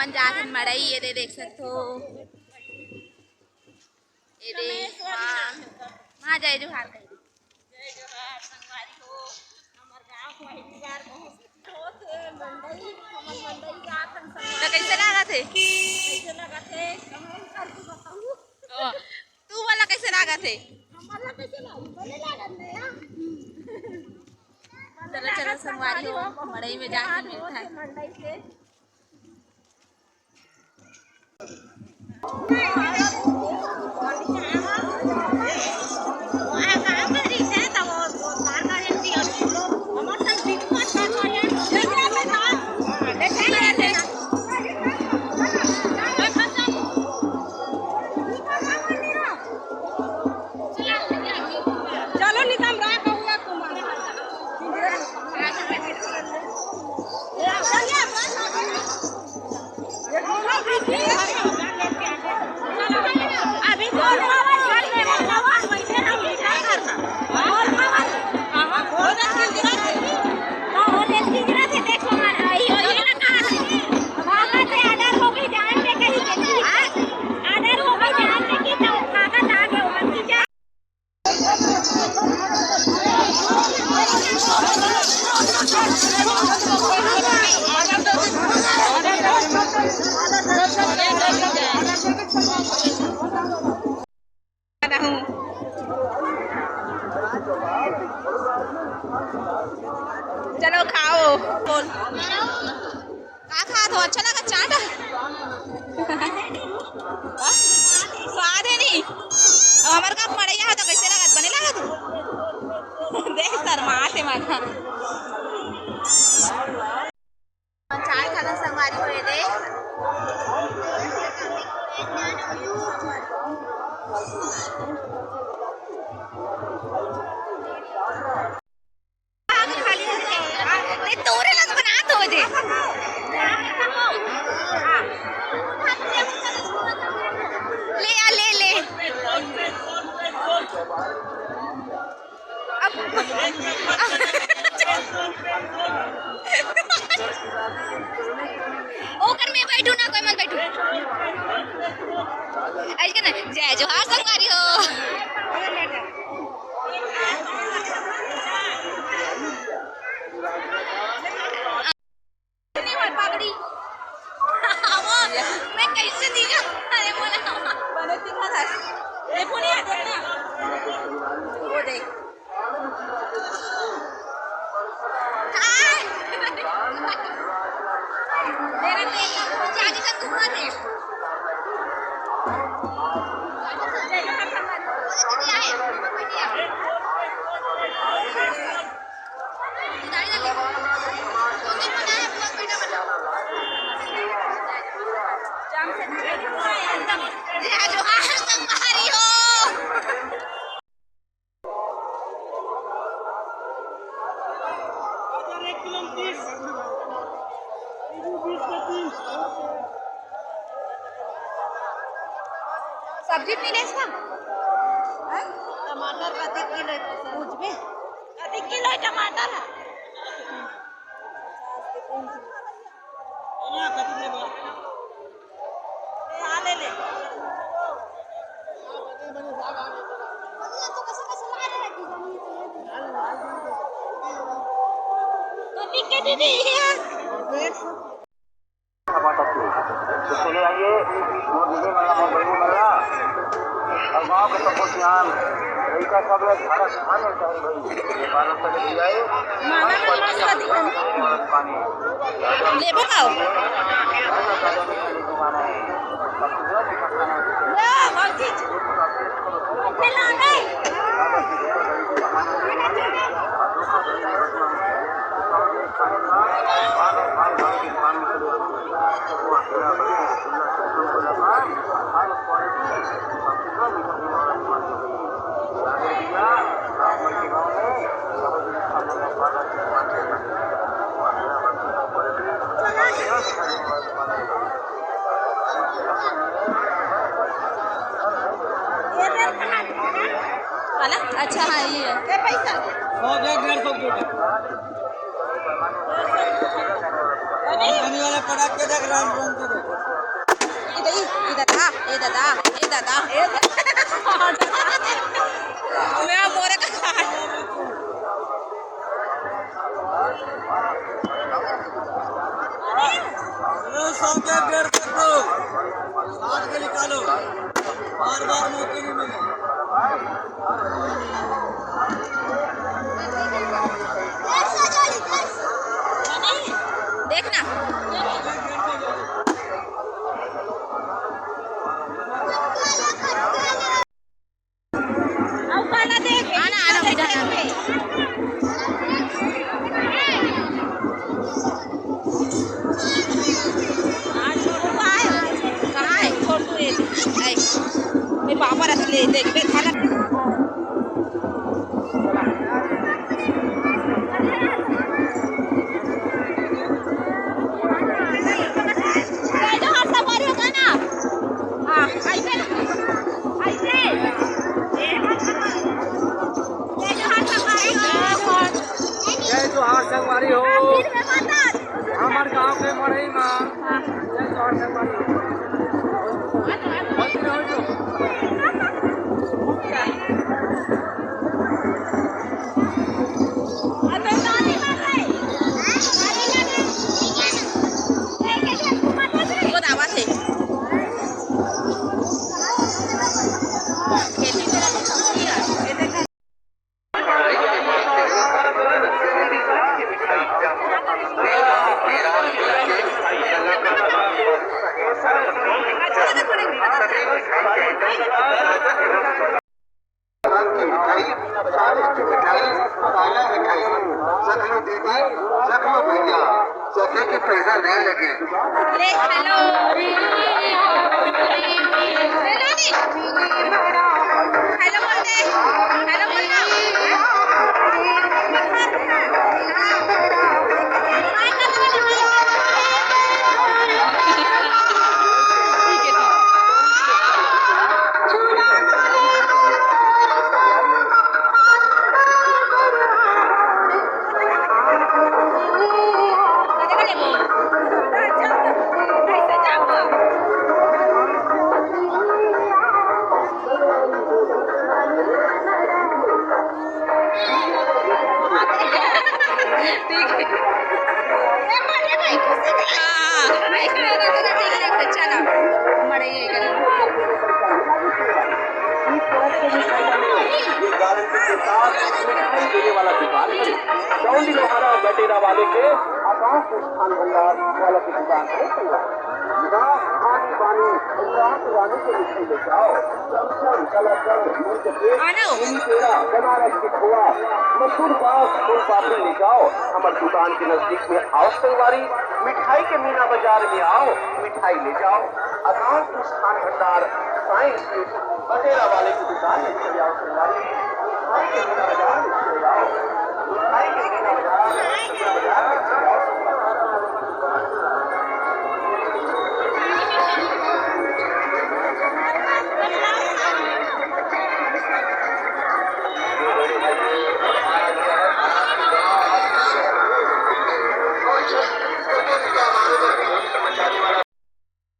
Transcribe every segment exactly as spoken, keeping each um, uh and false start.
अपन जात हन मड़ई, ये दे देख सकथो। ये दे, माँ, माँ जय जोहार कही। जय जोहार संगवारी हो, हमर गाँव पहली बार बहुत होत हे मंडई, हमर मंडई जात हन संगवारी। तो कैसे लागत हे? कैसे लागत हे? कमेंट करके बताऊ। ओ, तू वाला कैसे लागत हे? हमर ला कैसे लागत? बने लागत हे यार। चलो, चलो संगवारी हो, मड़ई में जाके मिलता है। मंडई से। चलो नितम राय कहूँगा तुम्हारा। चलो खाओ। का खात हो? अच्छा लगा चाट? स्वाद हे नहीं? अब हमर का मड़ैया हो तो कैसे लगत? बने लगत? देख शर्मात हे मन। चाय खाना संगवारी हो रे। नहीं, तोरे लग बना तो जे। ले आ, ले, ले। अब, ओकर में बैठू ना, कोई मत बैठू। ऐसे ना, जय जोहार संगवारी हो। नहीं होय पगड़ी। वो मैं कैसे दी जा? अरे बोला। बने दिखा था। देखो नहीं आ देखना। वो देख। हाय। मेरा देख, चाची से दूर है। सब्जी नहीं लेस का? हैं? टमाटर कतेक किलो हे? पूछबे। कतेक किलो हे टमाटर हे? हाँ, ले ले। कतेक के दीदी हे? तो चले आइए, मोर दीदी मल्ला, मोर बहिनी मल्ला, और गाँव के सबको ध्यान, लइका सब लोग भारत खाने चाहे भाई, ये बालक तक ले आए। मामा मन मस्त दिखत हे। पानी। लेबो का? ले, भौजी। ले ला, ले। वाला? अच्छा, हाँ, ये है। ये पैसा? सौ के डेढ़ सौ के। कंपनी वाले प्रोडक्ट के देख रहे हैं, ड्रोन के देख। ए दाई, ए दादा, ए दादा, ए दादा, ए दादा। मैं मोरे का अरे, सौ के डेढ़ सौ को सात के निकालो, बार बार मौके नहीं मिले। देखना। आना, आना, इधर आना। हाँ, छोटू कहाँ है? कहाँ है छोटू? ये ले, आई। मेरे पापा रख ले, देख, देख, खाना। हाँ, ऐसे ना। ऐसे। जय जोहार संगवारी हो। हमर गांव के मड़ई मा। जय जोहार संगवारी हो। ले, हेलो। हेलो बोलते। हेलो बोलना। ठीक है। हाँ, हाँ, हाँ, इसमें रख दो, ठीक है, अच्छा ना। मड़ई है क्या? ये गारंटी के साथ मिठाई देने वाला दुकान है। चौंडी लोहारा बटेरा वाले के आकाश मिष्ठान भंडार वाला की दुकान है। यहाँ खानी पानी रात रानी के मिठाई लेके आओ। चमचम, कलाकंद, मूंग के पेड़ा, बनारस की खोआ, मसूर पाक, फूल पापड़ी लेके आओ। हमर दुकान के नजदीक में आओ संगवारी, मिठाई के मीना बाजार में आओ, मिठाई ले जाओ। आकाश मिष्ठान भंडार, साइंस स्ट्रीट, बटेरा वाले की दुकान में चले आओ संगवारी।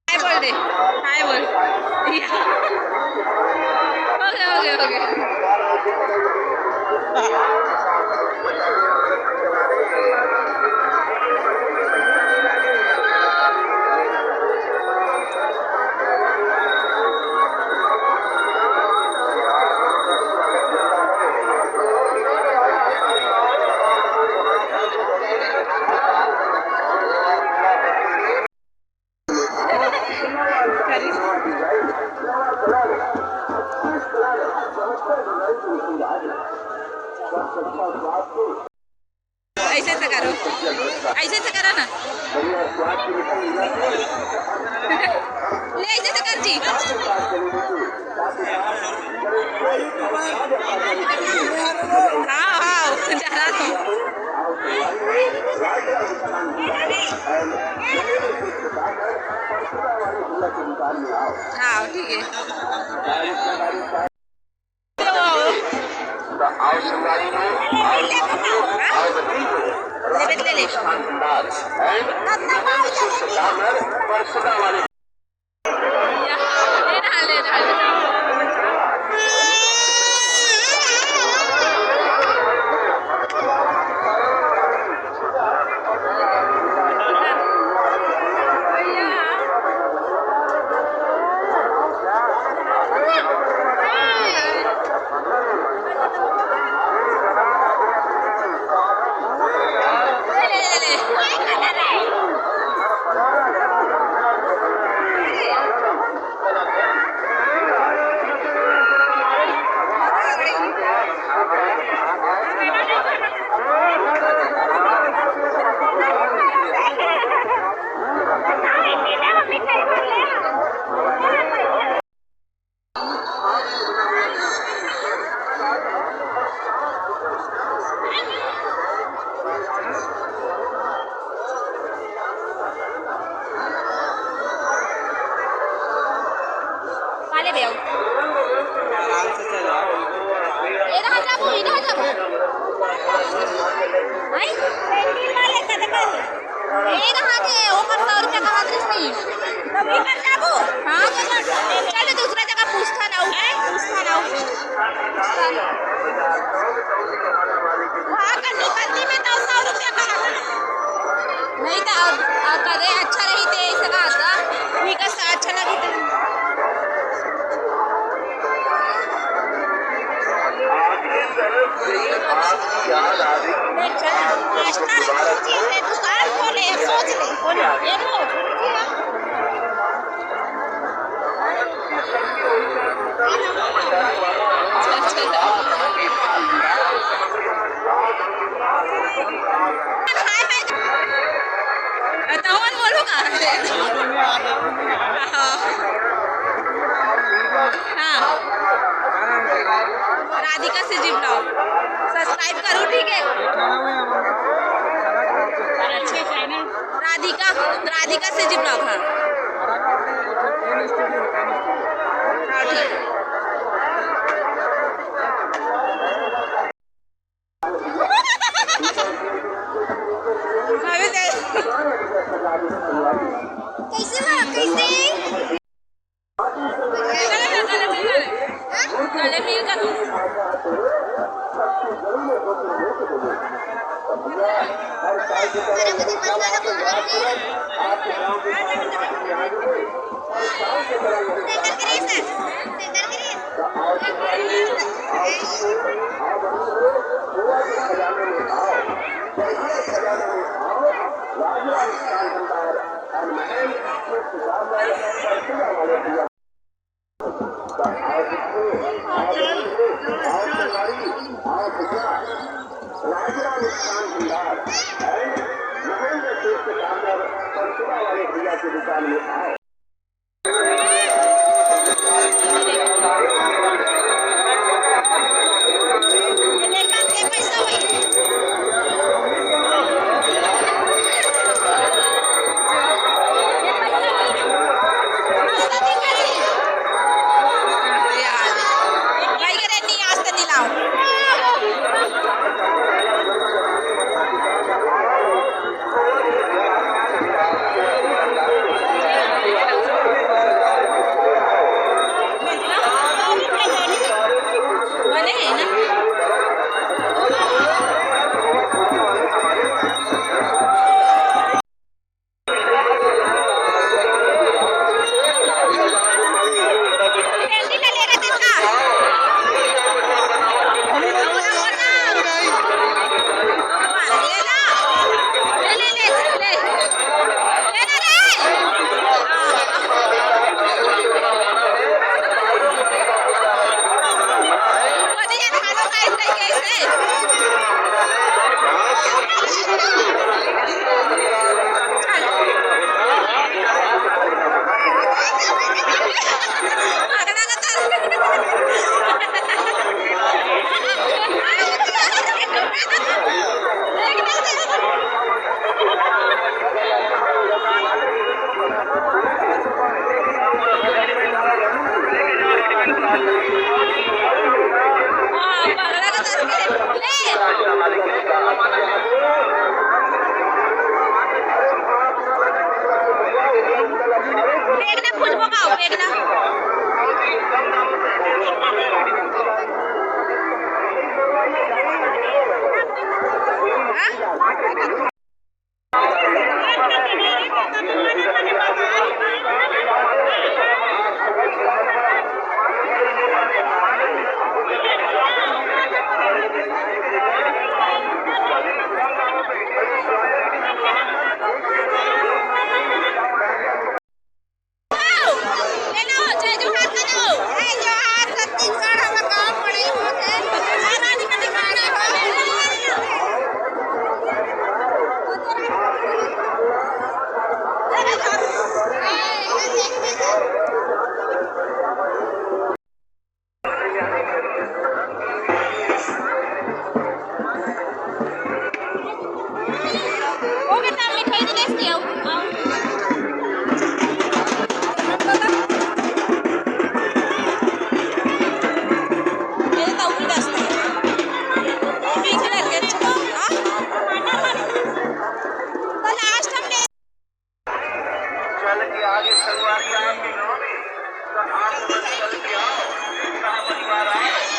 हाय बोल दे, हाय बोल। हो गया, हो गया, हो गया। ऐसे ऐसे करो, ऐसे ऐसे करो ना। ले, ऐसे ऐसे कर जी। हाँ, हाँ, जा रहा हूँ। हाँ, ठीक है। ले, ले, ले। काले बे आओ। आराम से चलो। इधर जाबो, इधर जाबो। हैं? पेंटिंग वाले का देखो। ए, कहाँ के? ओकर सौ रुपया कहाँ दृष्टि? तब इधर जाबो। हाँ, तो चल, चल, दूसरा जगह पूछता ना हूँ, हैं? पूछता ना हूँ। चल। वहाँ का निकलती में तो सौ रुपया कहाँ था? नहीं तो अब, अब कदे अच्छा रही थे, ऐसा कहा था। वही का अच्छा लगी थे। तहन बोलू का? हाँ। राधिका सी जी vlog subscribe करू, ठीक है? अच्छे channel। राधिका, राधिका सी जी vlog, हाँ। हाँ, ठीक है। कैसे हो? कैसे?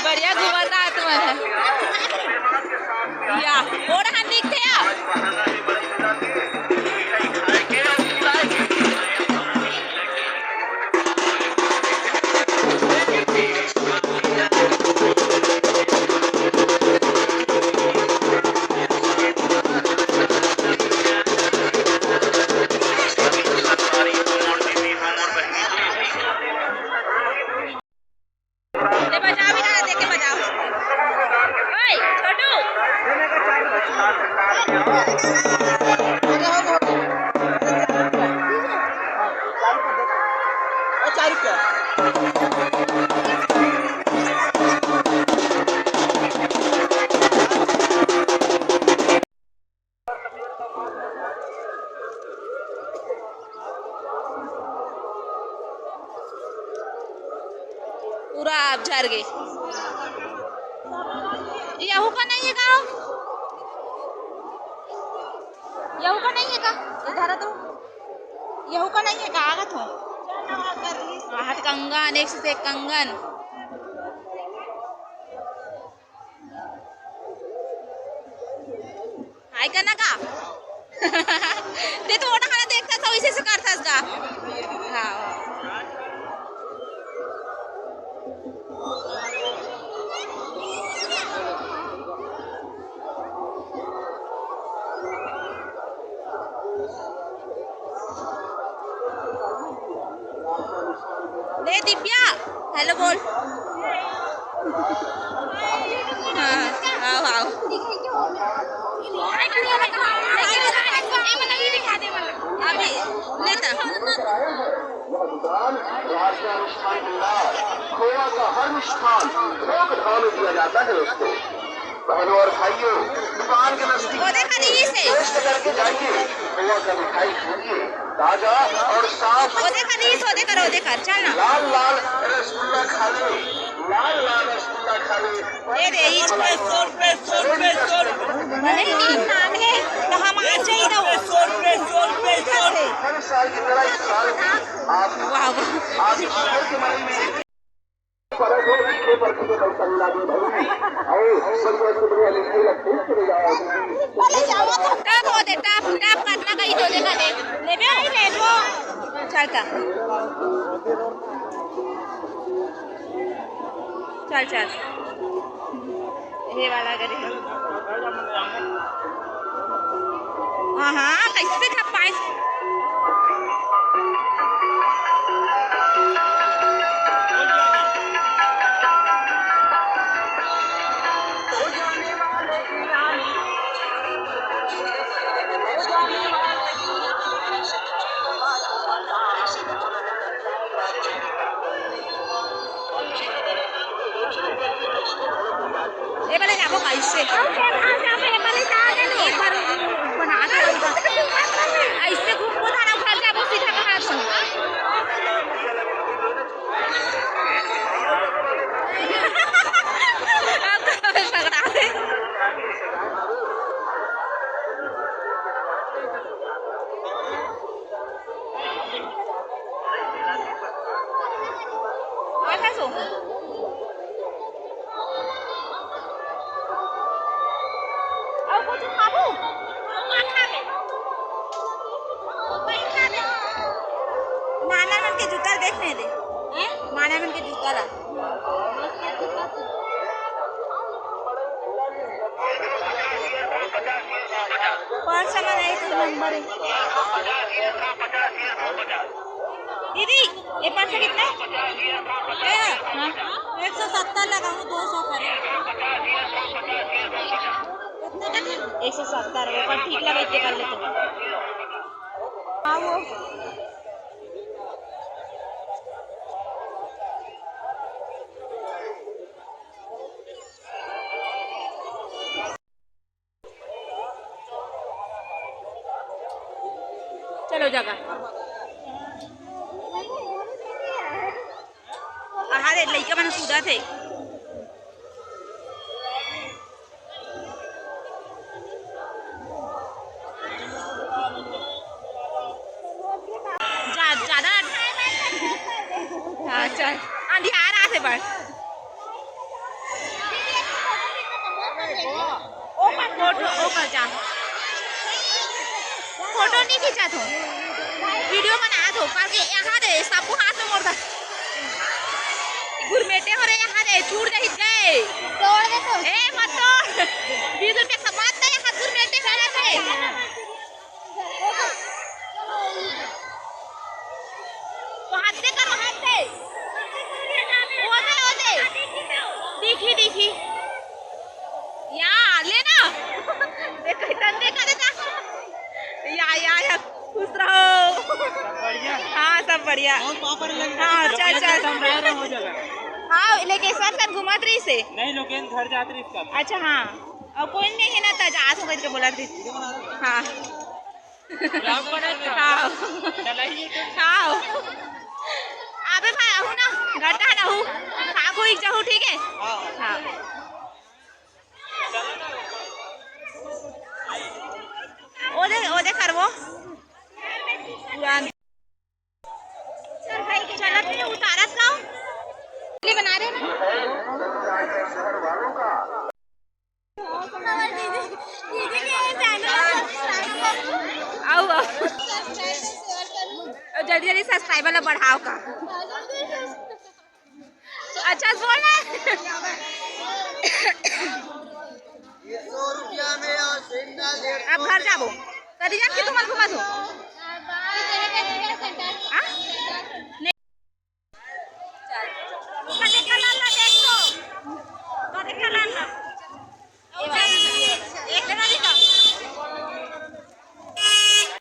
बढ़िया घूमत आत मन ह। या, ओड़हन दिखथे या। ले बजाओ, इधर देख के बजाओ। ओए, छोटू। पूरा आप झर गे। यहू का नहीं है का? यहू का नहीं है का? इधर आ तो। यहू का नहीं है का? आगत हो। आहत कंगन, एक से एक कंगन। हाय करना का? ते तो ओटा खाना देखता था, वैसे से करता था। हाँ। ले दिव्या, हेलो बोल। हाँ, आओ, आओ। अभी लेता। खोआ का हर मिष्ठान थोक भाव में दिया जाता है दोस्तों। बहनों और भाइयों, दुकान के नजदीक वो देखा नहीं इसे। टेस्ट करके जाइए, खोआ का मिठाई खाइए, ताजा और साफ। वो देखा नहीं इसे, वो देखा, वो देखा, चल ना। लाल लाल रसगुल्ला खा ले, लाल लाल रसगुल्ला खा ले। दे दे, इस पे सौ रुपए, सौ रुपए, सौ रुपए। नहीं, नहीं, सामने तो हम आ जाइए ना। सौ रुपए, सौ रुपए, सौ रुपए। हर साल की तरह इस साल भी आप, वाह, वाह। आप ईश्वर के मन में टप हो दे, टप, टप करना कहीं तो देखा दे। लेबे? नहीं लेबो। चलता। चल, चल। ये वाला करे। हाँ, हाँ, कैसे खपाए? ए वाला जाबो कैसे? एक बार बना के ऐसे घूमबो था ना, घर जाबो सीधा कहाँ तुम? आपका पकड़ा दे। अच्छा सो। अउ कुछ खाबू? नाना मन के जूता देख नहीं दे। हैं? नाना मन के जूता ला। पाँच सौ में नहीं तो नंबर है। दीदी, ये पाँच सौ कितना है? ये है? हाँ। एक सौ सत्तर लगाऊँ, दो सौ करे। एक सौ सत्तर, वो पर ठीक लगे के कर लेते। हाँ, वो। चलो जगह। आहा रे, लइका मन कूदत हे। जा, बाय। ओ कर फोटो, ओ कर जा। फोटो नहीं खींचा तो। वीडियो बना दो, करके यहाँ दे, सबको हाथ में मोड़ दे। गुरमेटे हो रे, यहाँ दे, छूट जाही, गए। तोड़ दे तो। ए, मत तोड़। बीस रुपया का बात नहीं, यहाँ गुरमेटे हो रे। तो हाथ दे कर, हाथ दे। ओ दे, ओ दे। दिखी, दिखी। या, ले ना। देखो, इतना देखा, देखा। या, या, या, खुश रहो। सब बढ़िया? हाँ, सब बढ़िया। और पापड़ लग हाँ, चल, चल। हो जाएगा। हाँ, लेकिन सर, सर घुमत रही से। नहीं, लोकेन घर जात रही इसका। अच्छा, हाँ। और कोई नहीं है ना, त जात हो करके बोला थी। हाँ। हाँ। हाँ। अबे भाई, आहू ना, गड्ढा रहू, खाक हुई जहू, ठीक है? हाँ। ओदे, ओदे करबो। चल भाई, चलत नहीं, उतारत का हो? ये बना रहे ना? आओ, आओ। जल्दी, जल्दी subscriber ला बढ़ाओ का। अच्छा से बोल ना। अब घर जाबो। कदी जाके तुमन घुमा दो।